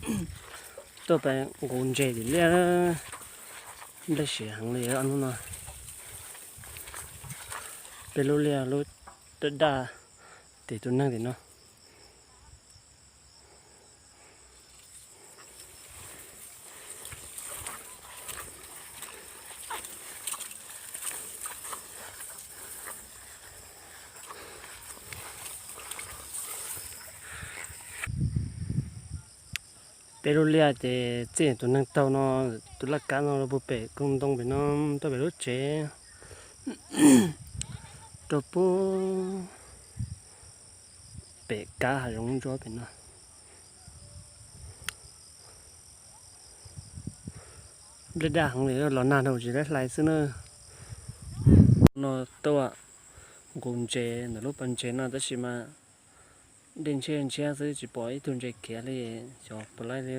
Tuaj pem nqus ntses tim liaj, nplej siav heev li hnub no. Peb lub liaj lub daj daj, tim tus neeg tim no. Peb lub liaj ces txij tus neeg taug no, tus laj kab no los puag pem koog ntoo pem no, tuaj pem lub tsev, rau puag pem kab hav zoov ntsuab pem no. Nplej daj heev li, los nag rau tsis dab hlais xwb na. No tuaj nqus ntses ntawm lub pas ntses no tab sis mas dej ntshiab ntshiab xwb tsis pom ib tug ntses khiav li, xyov puas laib li.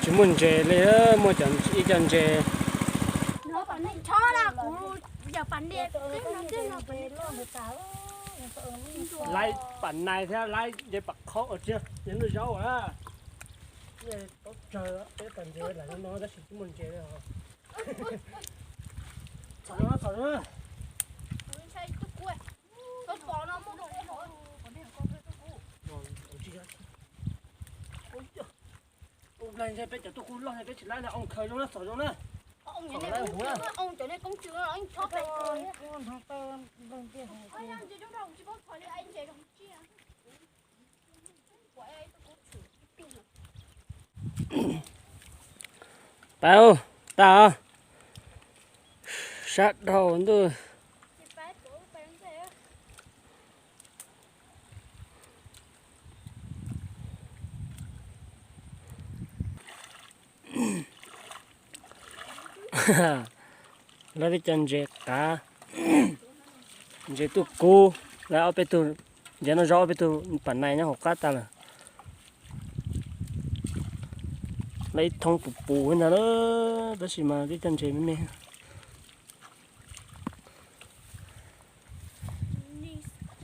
Tsis muaj ntses li, muaj ib co ntses. Laib pam nais thiab laib ntses pam qhov tiag, yog noj zaub a. Tau tsawg peb pam ntses lam no tab sis tsis muaj ntses li os. Txhom zoo na, txhom zoo na. Ntses peb cov tuaj kub loj peb tsis laib na, oo khaws zoo na, txhom zoo na. Pab, tag, sab dhau ntuj. Lawv tej cov ntses qav, ntses tuaj kub, lawv ob peb tug, ntses noj zaub ob peb tug pam nais nyob hauv qab tag lawm. Lawv ib thoob puv puv ntag, tab sis mas tej cov ntses me me.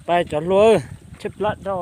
Pab cov hluas, tshaib plab dhau.